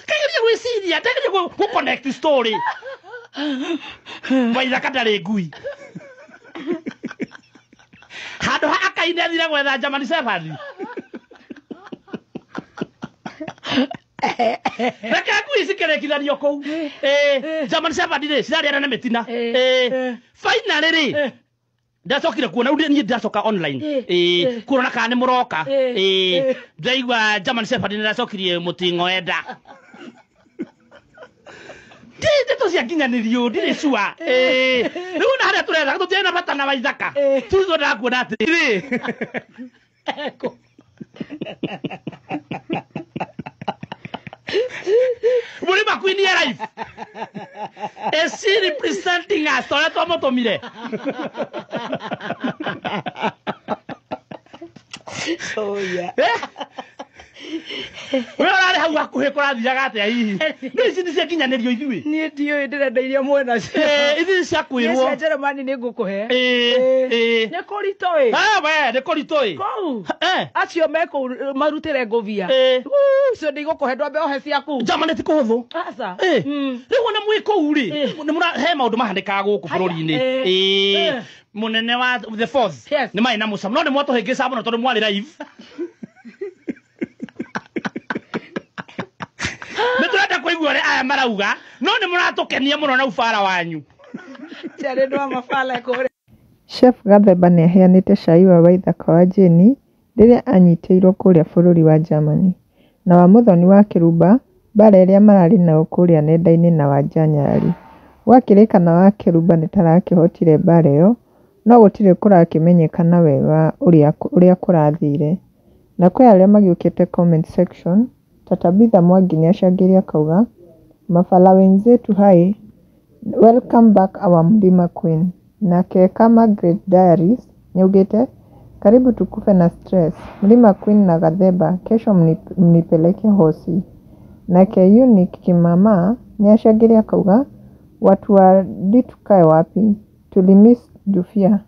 Kageria gwĩciria, ndageria gũ connect story. Waithaka ndarĩ ngui. Handũ ha akaine athire gwetha German Shepherd. Reke ngui cikĩrĩkithanio kũu. German Shepherd rĩ, cirarĩana na mĩtina. Finally rĩ, ndacokire kuona rĩu niĩ ndacoka online. Kuona kana nĩ mũroka. Ndaigua German Shepherd nĩ ndacokirie mũting'o enda. Ndeto cia nginyanĩrio ndirĩ sure. Rĩu na harĩa tũretha tũtirĩ na bata na Waithaka. Tu twendaga kuona atĩrĩ. Mũrĩma Queen ya life. Is she representing us? Tũrĩa twamũtũmire. Oh, yeah. We ũrarĩ hau hakuhĩ kũrathiaga atĩa hihi? No ici nĩ cia nginyanĩrio ithuĩ. Niĩ ndiũĩ ndĩrenda iria mwena cio. Ithuĩ cia Niĩ kwĩrwo. cia Jeremani nĩ ngũkũhe. Nĩ kũritũ ĩ. We, nĩ kũritũ ĩ. Kũu. Acio me kũu marutĩre ngũbia. Icio ndigũkũhe ndwambe ohe ciaku. Germany ti kũhũthũ. Aca. Rĩu ona mwĩ kũu rĩ, nĩ mũra he maũndũ mahanĩkaga gũkũ bũrũri-inĩ. Mũnene wa the fourth. Nĩ marĩ na mũcamo. No nĩ mwatũhĩngĩca mũno tondũ mwarĩ live. Nĩ tũrenda kũigua ũrĩa aya marauga, no nĩ mũratũkenia mũno na ubara wanyu. Njarĩ ndwa mabala kũrĩa. Chef Gathemba nĩaheanĩte cai wa Waithaka wa Jane rĩrĩa anyitĩirwo kũrĩa bũrũri wa Germany, na wa Muthoni wa Kĩrumba mbara ĩrĩa mararĩ nayo kũrĩa nenda-inĩ na Wanja Nyarari. Gwakĩrĩkana wa Kĩrumba nĩtarakĩhotire mbara ĩyo no gũtirĩ kũrakĩmenyekana wega ũrĩa kũrathire. Na kwĩ arĩa magĩũkĩte comment section ta Tabitha Mwangi nĩacangĩire akauga mafala wenzetu hai welcome back our Mlima Queen. Nake Kama Great Diaries nĩaugĩte karibu tukufe na stress Mlima Queen na Gathemba kesho mnipeleke hosi. Nake Unique Kimama nĩacangĩire akauga watu wa D tukae wapi tulimiss Dufia.